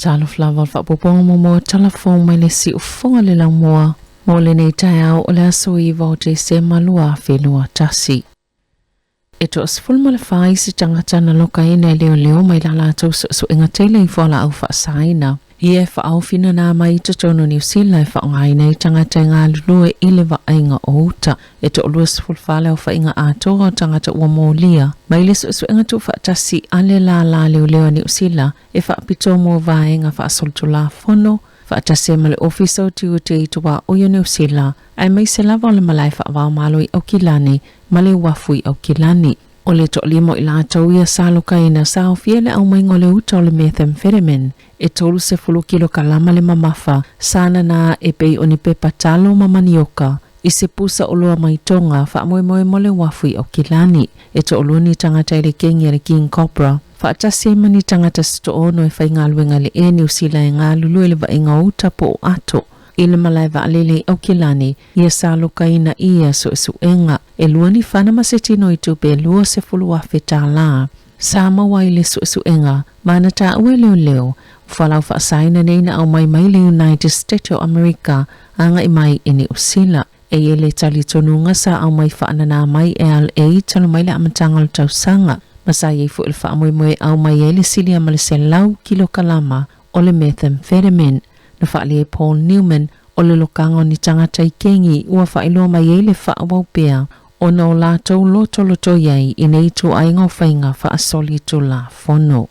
Talofa lava o le faaopoopoga muamua o tala fou mai le siufofoga le laumua mo lenei taeao o le aso 9 o Tesema 2021. E 14 isi tagata na lokaina e leoleo mai la latou suesuega tele i fualaau faasaina. Ia e faaofi nana mai i totonu o Niu Sila e faaaogaina ai tagata e galulue i le vaaiga o uta. E 24 le aofaiga atoa o tagata ua molia mai le suesuega tuufaatasi a le lālā leoleo a Niu Sila e faapitoa mo vaega faasolitulafono faatasi ai ma le Ofisa o Tiute i Tuaoi o Niu Sila, aemaise lava o le Malae Faavaomalo i Aukilani ma le Uafu i Aukilani. O le toalima o i latou ia sa lokaina sa aofia i le aumaiga o le uta o le methamphetamine e 30 kilokalama le mamafa sa nana e pei o ni pepa talo ma manioka i se pusa oloa mai Tonga faamoemoe mo le uafu i Aukilani. E toalua ni tagata i le kengi a le King Cobra, faatasi ai ma ni tagata se toaono e faigaluega i le Air New Sila e galulue i le vaaiga o uta po o ato i le malae vaalele i Aukilani, ia sa lokaina i ia suesuega. E lua ni fana ma se tino i tupe e $20,000 sa maua ai le suesuega ma na taua e leoleo o fualaau faasaina nei na aumai mai le United States o Amerika agai mai i Niu Sila. E i ai le talitonuga sa aumai faananā mai e LA talu mai le amataga o le tausaga, ma sa i ai foi le faamoemoe e aumai ai le silia ma le 100 kilokalama o le methamphetamine. Na faaali ai Paul Newman o le lokaga o ni tagata i kengi ua faailoa mai ai le faaauau pea ona o latou lotolotoi ai i nei ituaiga o faiga faasolitulafono.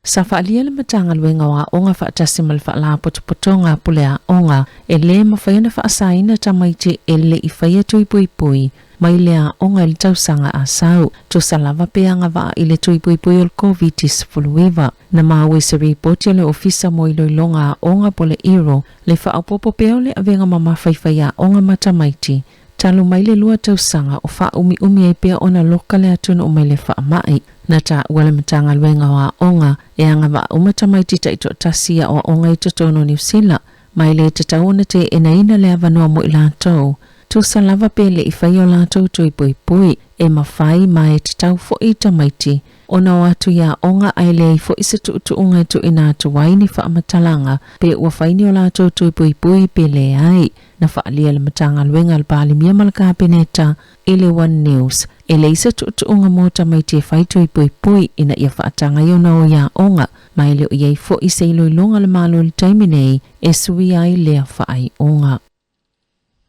Sa faaalia le Matagaluega o Aoga faatasi ma le Faalapotopotoga a Pule Aoga e lē mafai ona faasaina tamaiti e le i faia tui puipui mai le aoga i le tausaga a sau, tusa lava pe agavaa i le tui puipui o le Koviti-19. Na maua i se ripoti a le Ofisa mo Iloiloga Aoga po o le IRO le faaopoopo pea o le avega mamafa i faiaoga ma tamaiti talu mai le lua tausaga o faaumiumi ai pea ona loka le atunuu mai le faamai. Na taua le Matagaluega o Aoga e agavaa uma tamaiti taitoatasi i aoaoga i totonu o Niu Sila, ma e le tatau ona teenaina le avanoa mo i latou. Tusa lava pe le i faia o latou tui puipui, e mafai ma e tatau foi i tamaiti ona o atu i aoga ae leai foi se tuutuuga e tuuina atu ai ni faamatalaga pe ua fai ni o latou tui puipui pe leai. Na faaalia e le Matagaluega a le Palemia ma le Kapeneta i le One News, e leai se tuutuuga mo tamaiti e fai tui puipui ina ia faataga ai ona o i aoga, ma e le o i ai foi se iloiloga a le Malo i le taimi nei e suia ai lea faaiuga.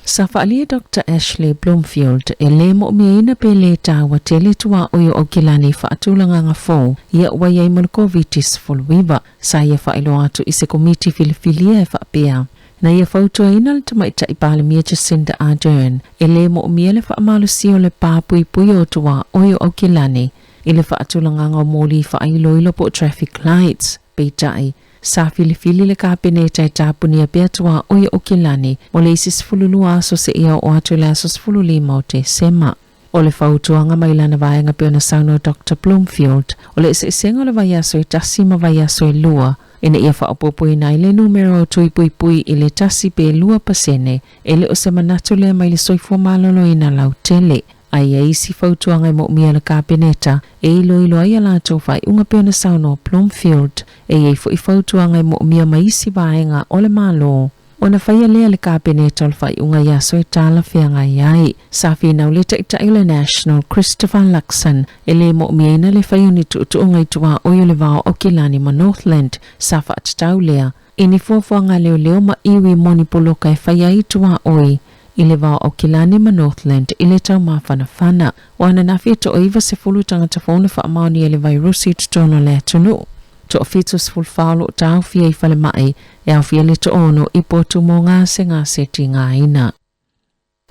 Sa faaalia Doctor Ashley Bloomfield e lē moʻomiaina pe lē taua tele tuaoi o Aukilani i faatulagaga fou ia ua i ai mo le Koviti-19. Sa ia faailoa atu i se komiti filifilia e faapea, Na ia fautuaina le Tamaitai Palemia Jacinda Ardern e lē moʻomia le faamalosia o le pā puipui o tuaoi o Aukilani i le faatulagaga o moli faailoilo po o traffic lights. Peitai, sa filifili le Kapeneta e tapunia pea tuaoi o Aukilani mo le isi 12 aso seia oo atu i le aso 15 o Tesema. O le fautuaga mai lana vaega pei ona saunoa Doctor Bloomfield, o le eseesega o le vaiaso e tasi ma vaiaso e lua, ina ia faaopoopoina ai le numera o tui puipui i le 1 pe 2%, e le o se manatu lea mai le soifua maloloina lautele. A i ai isi fautuaga e moomia e le Kapeneta e iloilo ai a latou faaiuga pei ona saunoa Bloomfield, e i ai foi fautuaga e moomia mai isi vaega o le Malo. Ona faia lea e le Kapeneta o le faaiuga i aso e talafeagai ai. Sa finau le Taitai o le National, Christopher Luxon, e lē mo'omiaina le fai o ni tuutuuga i tuaoi o le vao o Aukilani ma Northland. Sa faatatau lea i ni fuafuaga leoleo ma iwi mo ni poloka e fai ai i tuaoi i le vao o Aukilani ma Northland i le taumafanafana. O ananafi e toa-90 tagata fou na faamaonia i le vairusi i totonu o le atunuu. Toa-74 o lo o taofia i falemai e aofia le toaono i potu mo gasegase tigaina.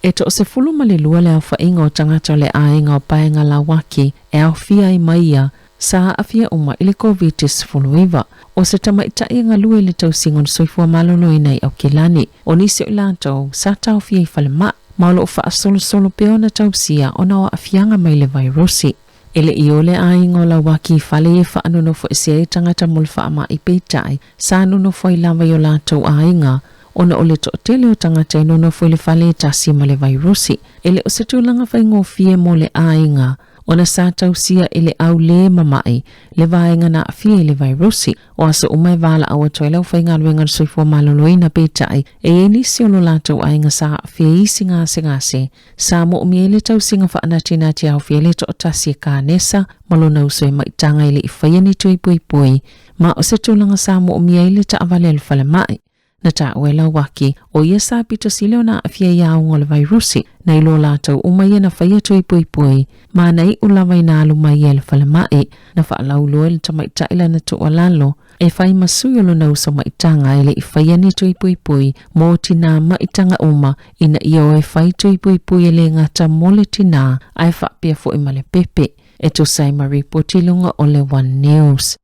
E 12 le aofaiga o tagata o le aiga o Paenga Lauaki e aofia ai ma ia sa aafia uma i le Koviti-19. O se tamaitai e galue i le tausiga o le soifua maloloina i Aukilani. O nisi o i latou sa taofia i falemai ma o lo o faasolosolo pea ona tausia ona o aafiaga mai le vairusi. E le i o le aiga o Lauaki i fale e faanonofo ese ai tagata mo le faamai peitai sa nonofo ai lava i o latou aiga ona o le toatele o tagata e nonofo i le fale e tasi ma le vairusi. E le o se tulaga faigofie mo le aiga. Ona sa tausia e le au lē mama'i le vaega na aafia i le vairusi. O aso uma e valaau atu ai le aufaigaluega a le soifua maloloina peitai e i ai nisi o lo latou aiga sa aafia i isi gasegase sa moomia ai le tausiga faanatinati e aofia ai le toatasi e kanesa ma lona uso e maitaga e le i faia ni tui puipui ma o se tulaga sa moomia ai le taavale a le falemai. Na taua e Lauaki, o ia sa pito sili ona aafia i aoga o le vairusi, na iloa latou uma ia na faia tui puipui, ma na iu lava ina alu mai ia i le falemai, na faalauiloa e le tamaitai lana tuualalo, e fai ma sui o lona uso maitaga e le i faia ni tui puipui mo tinā maitaga uma ina ia o e fai tui puipui e le gata mo le tinā ae faapea foi ma le pepe, e tusa ai ma ripoti i luga o le One News.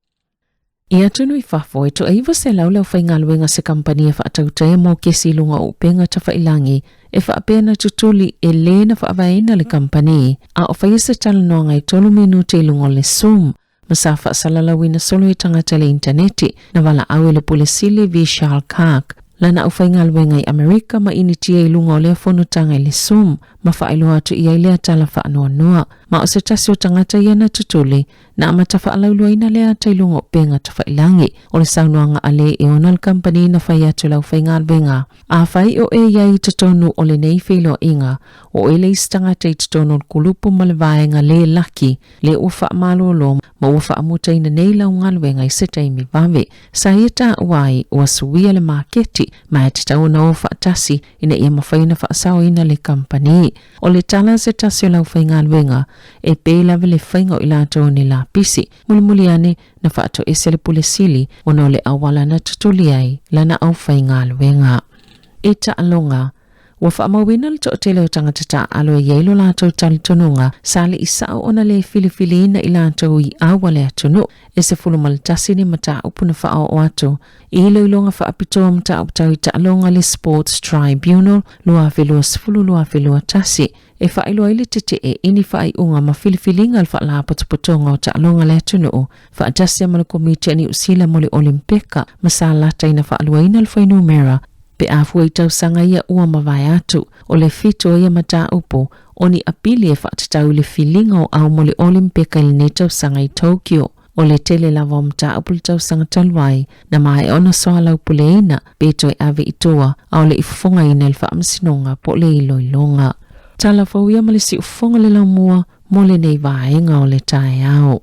I atunuu i fafo, e toa 900 le aufaigaluega a se kamupani e faatautaia mo kesi i luga o upega tafailangi e faapea na tutuli e lē na faavaeina le kamupani a o faia se talanoaga e tolu minute i luga o le Zoom ma sa faasalalauina solo e tagata i le initaneti na valaau e le Pule Sili Vishal Kark lana aufaigaluega i Amerika ma Initia i luga o lea fonotaga i le Zoom ma faailoa atu i ai lea tala faanoanoa ma o se tasi o tagata ia na tutuli Na amata faalauiloaina lea ata i luga o upega tafailangi o le saunoaga a le e ona le kamupani na fai atu i le aufaigaluega. Afai o e i ai i totonu o lenei feiloaiga, o e le isi tagata i totonu o le kulupu ma le vaega le laki, le ua faamalolo ma ua faamutaina nei lau galuega i se taimi vave. Sa ia taua ai ua suia le maketi ma e tatau ona o faatasi ina ia mafai ona faasaoina le kamupani. O le tala a se tasi o le aufaigaluega, e pei lava le faiga o i latou ni lapisi. Mulimuli ane, na faatoese le Pule Sili ona o le auala na tutuli ai lana aufaigaluega. I taaloga, ua faamauina le toatele o tagata taaalo e i ai lo latou talitonuga sa le i sao ona le filifiliina i latou i au a le atunuu e 11 ni mataupu na faaoo atu i iloiloga faapitoa mataupu tau i taaloga le Sports Tribunal 2020-2021 e faailoa ai le tetee i ni faaiuga ma filifiliga a le Faalapotopotoga o Taaloga a le Atunuu faatasi ai ma le Komiti a Niu Sila mo le Olimpeka ma sa lata ina faaluaina le fuainumera pe a fua i tausaga ia ua mavae atu. O le fitu o ia mataupu o ni apili e faatatau i le filiga o au mo le Olimpeka i lenei tausaga i Tokyo. O le tele lava o mataupu i le tausaga talu ai, na maea ona soalaupuleina pe toe ave i tua a o le i fofogaina e le Faamasinoga po o le iloiloga. Tala fou ia ma le siufofoga le laumua mo lenei vaega o le taeao.